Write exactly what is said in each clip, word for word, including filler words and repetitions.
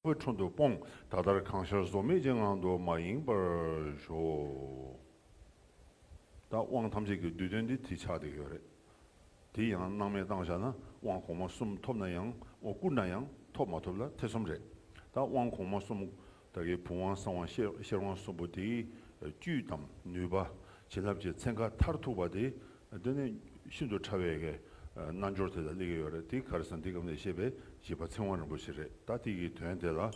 པོའི་འཕྲོ་འདུ་སྤོང་། ད་ལྟར་གང་ཤར་བཟོ་མེད་ཀྱི་ངང་དུ་མ་ཡེངས་པར་ཞོག་ད་དབང་ཐམས་ཅད་ཀྱི་བསྡུས་དོན་འདི་དེ་ཆགས་བསྡད་ཡོད་རེད། དེ་ཡང་སྣང་མེད་བཏང་བཞག་ན་དབང་གོང་མ་གསུམ་ཐོབ་ན་ཡང་དབང་བསྐུར་ན་ཡང་ཐོབ་མ་ཐོབ་ལ་ཐེ་ཚོམ་རེད། ད་དབང་གོང་མ་གསུམ་ད་གའི་བུམ་དབང་གསང་དབང་ཤེར་ཤེར་དབང་གསུམ་པོ་དེའི་བཅུད་དམ་ནུས་པ་བྱིན་རླབས་ཀྱི་ཚན་ཁ་མཐར་ཐུག་པ་དེ་དེ་ནི་ཤིན་ཏུ་ཕྲ་བའི་གི་རྣལ་འབྱོར་དེ་ལ་སླེབས་ཀྱི་ཡོད་རེད། དེ་ག་རེ་ཟེར་ན་འདི་སྐབས་ནས་བཤད་པའི་བཞི་པ་ཚིག་དབང་རིན་པོ་ཆེ་རེད། ད་དེ་གི་དོན་དེ་ལ། རེད།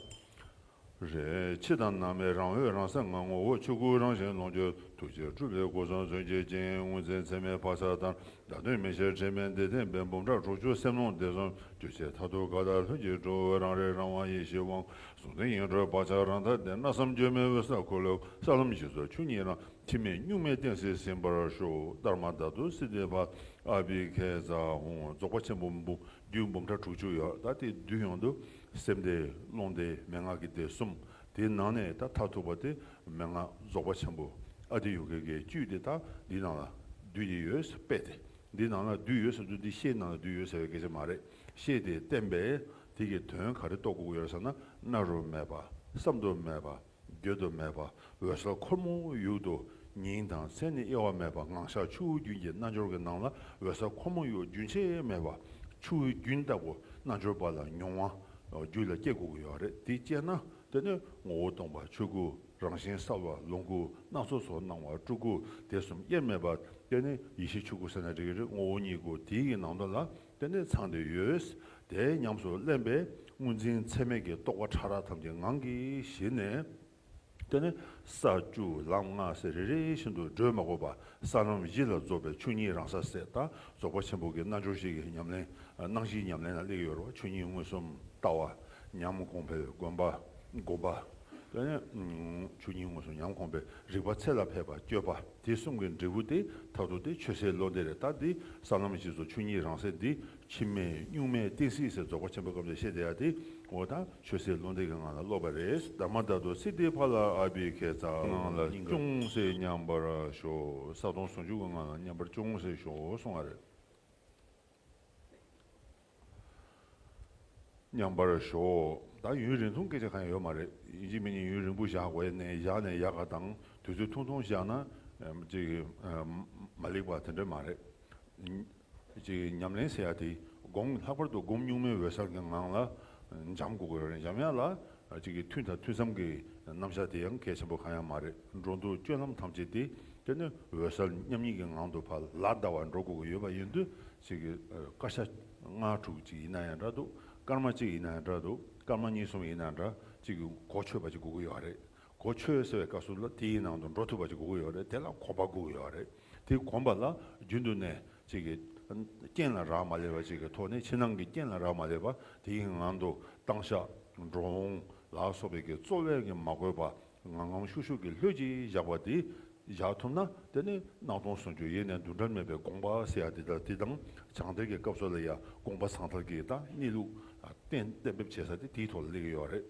ཕྱི་དང་ནང་མེད་རང་འོད་རང་གསལ་ངང་ངོ་བོ་ཆོས་སྐུ་རང་བཞིན་ལོངས་སྤྱོད་ཐུགས་རྗེ་སྤྲུལ་པའི་སྐུ་གསུང་ཐུགས་རྗེ་ཅན། དངོས་འཛིན་མཚན་མེད་འཕགས་ས་ལྟར་བརྡ་དོན་མི་ཤེས་དྲི་མེད་འདི་ལྡན་པའི་འབུམ་ཕྲག་དྲུག་ཅུ་སེམས་ཀློང་བདེ་གསུམ་རྒྱུད་ཆེ་མཐར་ཐུག་ག་དག་ལྷུན་གྱིས་གྲུབ། རང་རིག་རང་དབང་ཡེ་ཤེས་དབང་གཟུང་འཛིན་ཡེ་གྲོལ་བག་ཆགས་རང་མཐའ་བདེ། སྣང་སེམས་བཅོས་མིན་འོད་གསལ་འཁོར་ལོའི་ས་ལམ་བཞི་སོགས་ཆོས་ཉིད་རང་འཆི་མེད་གཉུག་མའི་གཏིང་སྲིད་ཟིན་པར་ཤོག་ཏརྨ་དྷཱ་ཏུ་སིདྡྷི་ཕ་ཨ་བྷི་ཥེ་ཛ་ཧཱུྃ། རྫོགས་པ་ཆེན་པོ་འབུམ་རྒྱུད་འབུམ་ཕྲག་དྲུག་ཅུ་ཡོད། ད་དེ་བསྡུས་ཡོང་དུས་སེམས་བདེ་ཀློང་བདེ་མན་ངག་གི་སྡེ་གསུམ། དེའི་ནང་ནས་ད་མཐར་ཐུག་པ་དེ་མན་ངག་རྫོགས་པ་ཆེན་པོ་ཨ་ཏི་ཡོ་གའི་གི་བཅུད་དེ་ད་འདི་ནང་ལ་བསྡུས་ཏེ་ཡོད་ཟེར་དཔེ་དེ། འདི་ནང་ལ་བསྡུས་ཡོད་ཟེར་དུས་འདི་ཤེལ་ནང་ལ་བསྡུས་ཡོད་ཟེར་བའི་སྐད་ཆ་མ་རེད། ཤེལ་དེ་བསྟན་པས་དེ་གི་དོན་ག་རེ་རྟོགས་དགོས་ཀྱི་ཡོད་ཟེར་ན། བསྣར་དུ་མེད་པ། བསམ་དུ་མེད་པ། བརྗོད་དུ་མེད་པ། འོད་གསལ་འཁོར་མོ་དབྱུག་ཏུ་ཉིན་དང་མཚན་ནི་དབྱེ་བ་མེད་པ་ངང་བཞག་ཆུ་བོ་རྒྱུན་གྱི་རྣལ་འབྱོར་གྱི་ནང་ལ་འོད་གསལ་འཁོར་མོ་དབྱུག་རྒྱུན་ཆད་མེད་པ་ཆུ་བོའི་རྒྱུན་ལྟ་བུ་རྣལ་འབྱོར་པ་ལ་མྱོང་བ་རྒྱུད་ལ་སྐྱེ་དགོས་ཀྱི་ཡོད་རེད། དེ་སྐྱེས་ན་དེ་ནི་ངོ་བོ་སྟོང་པ་ཆོས་སྐུ། རང་བཞིན་གསལ་བ་ལོངས་སྐུ། སྣ་ཚོགས་སུ་སྣང་བ་སྤྲུལ་སྐུ། དེ་གསུམ་དབྱེར་མེད་པ། དེ་ནི་ཡེ་ཤེས་ཆོས་སྐུ་ཟེར་ན་འགྲིག་གི་རེད། ངོ་བོ་ཉིད་སྐུ། དེའི་ནང་དུ་ལ་དེ་ནི་ཚང་སྟེ་ཡོད། དེ་ཉམས་སུ་ལེན་པས་དངོས་འཛིན་མཚན་མེད་ཀྱི་རྟོག་པ་ཕྲ་རགས་ཐམས་ཅད་ངང་གིས་ཞི་ནས། དེ་ནི་ས་བཅུ་ལམ་ལྔ་ཟེར་རེ་རེ་བཞིན་དུ་བགྲོད་མ་དགོས་པ་ས་ལམ་བཞི་ལ་རྫོགས་པའི་ཆོས་ཉིད་རང་ས་ཟེར། ད་རྫོགས་པ་ཆེན་པོ་གི་རྣལ་འབྱོར་ཞིག་གི་ཉམས་ལེན་སྣང་བཞིའི་ཉམས་ལེན་ལ་སླེབས་ཡོད་རེད་བ། ཆོས་ཉིད་མངོན་སུམ་ལྟ་བ། ཉམས་གོང་འཕེལ་སྒོམ་པ། སྒོམ་པ། དེ་ནས་ཆོས་ཉིད་མངོན་སུམ་ཉམས་གོང་འཕེལ། རིག་པ་ཚད་ལ་ཕེབས་པ་སྤྱོད་པ། དེ་གསུམ་གྱི་འབྲས་བུ་དེ་མཐར་ཐུག་དེ་ཆོས་སའི་བློ་འདས་རེད། ད་འདི་ས་ལམ་བཞི་སོགས་ཆོས་ཉིད་རང་སའི་འདི་འཆི་མེད་གཉུག་མའི་གཏིང་སྲིད་ཟེར་རྫོགས་པ་ཆེན་པོའི་སྐབས་ལ་བཤད་བསྡད་ཡ་དེ་འོ་ད་ཆོས་སའི་བློ་འདས་ཀྱི་ངང་ལ་སློབ་པ་རེད། ཏརྨ་དྷཱ་ཏུ་སིདྡྷི་ཕ་ལ་ཨ་བྷི་ཥེ་ཛ། ངང་ལ་སྙིང་ག་ཅུང་ཟད་མཉམ་པར་ཞོག་ས་སྟོང་ཟུང་འཇུག་གི་ངང་ལ་མཉམ་པར་ཅུང་ཟད་ཞོག་གསུང་བ་རེད། མཉམ་པར་ཞོག་ད་ཡུན་རིང་ཐུང་སྐད་ཆ་གང་ཡང་ཡོད་མ་རེད། ཡིན་གཅིག་མིན་གཉིས་ཡུན་རིང་པོ་བཞག་དགོས་ནས་བཞག་ནས་ཡག་ག་དང་དུས་ཚོད་ཐུང་ཐུང་བཞག་ན་ཅིག་མ་ལེགས་པ་དེ་འདྲ་མ་རེད། ཅིག་ཉམས་ལེན་ཟེར་ཡ་དེ་སྒོམ་ལྷག་པར་དུ་སྒོམ་གཉུག་མའི་འོད་གསལ་གྱི་ངང་ལ་འཇམ་དགོས་ཀྱི་ཡོད་རེད། འཇམ་ཡག་ལ་ཅིག་གི་མཐུན་དང་མཐུན་མཚམས་ཀྱི་རྣམ་གཞག་དེ་ཡང་གལ་ཆེན་པོ་གང་ཡང་མ་རེད། འགྲོ་འདུག་སྤྱོད་ལམ་ཐམས་ཅད་དེ་དེ་ནི་འོད་གསལ་མཉམ་ཉིད་ཀྱི་ངང་དུ་ཕར་ལ་བཟླ་བར་འགྲོ་དགོས་ཀྱི་ཡོད་པ་ཡིན་དུས། ཅིག་གི་བཀའ་ཤག་ལྔ་དྲུག་ཅིག་ཡིན་ན་ཡང་འདྲ་འདུག་སྐར་མ་གཅིག་ཡིན་ན་ཡང་འདྲ་འདུག་སྐར་མ་གཉིས་གསུམ་ཡིན་ན་འདྲ་ཅིག་གི་གོ་ཆོད་པ་ཅིག་དགོས་ཀྱི་ཡོད་རེད། གོ་ཆོད་ཟེར་བའི་སྐབས་སུ་ལ་དེའི་ནང་དུ་འགྲོ་ཐུབ་པ་ཅིག་དགོས་ཀྱི་ཡོད་རེད། དེ་ལ་གོམས་པ་དགོས་ཀྱི་ཡོད་རེད། དེ་གོམས་པ་ལ་རྒྱུན་དུ་ནས་ཅིག་གི་རྐྱེན་ལ་རག་མ་ལས་པ་ཅིག་གི་ཐོག་ནས་ཕྱི་ནང་གི་རྐྱེན་ལ་རག་མ་ལས་པ་དེའི་ངང་དུ་བཏང་བཞག་འགྲོ་འོང་ལ་སོགས་པའི་གི་རྩོལ་བས་ཀྱི་མ་གོས་པ་ངང་ངམ་ཤུགས་ཤུགས་ཀྱི་ལྷོད་ཀྱིས་བཞག་པ་དེ། བཞག་ཐུབ་ན་དེ་ནི་སྣང་སྟོང་ཟུང་འཇུག་ཡེ་ནས་འདུ་འབྲལ་མེད་པའི་དགོངས་པ་ཟེར་ཡ་དེ་དང་དེ་དང་བྱང་གཏེར་གྱི་སྐབས་སུ་ལ་ཡ་དགོངས་པ་ཟང་ཐལ་གྱི་ད་གནས་ལུགས་གཏན་གཏན་འབེབས་བྱེད་ས་དེ་དེའི་ཐོག་ལ་སླེབས་ཀྱི་ཡོད་རེད།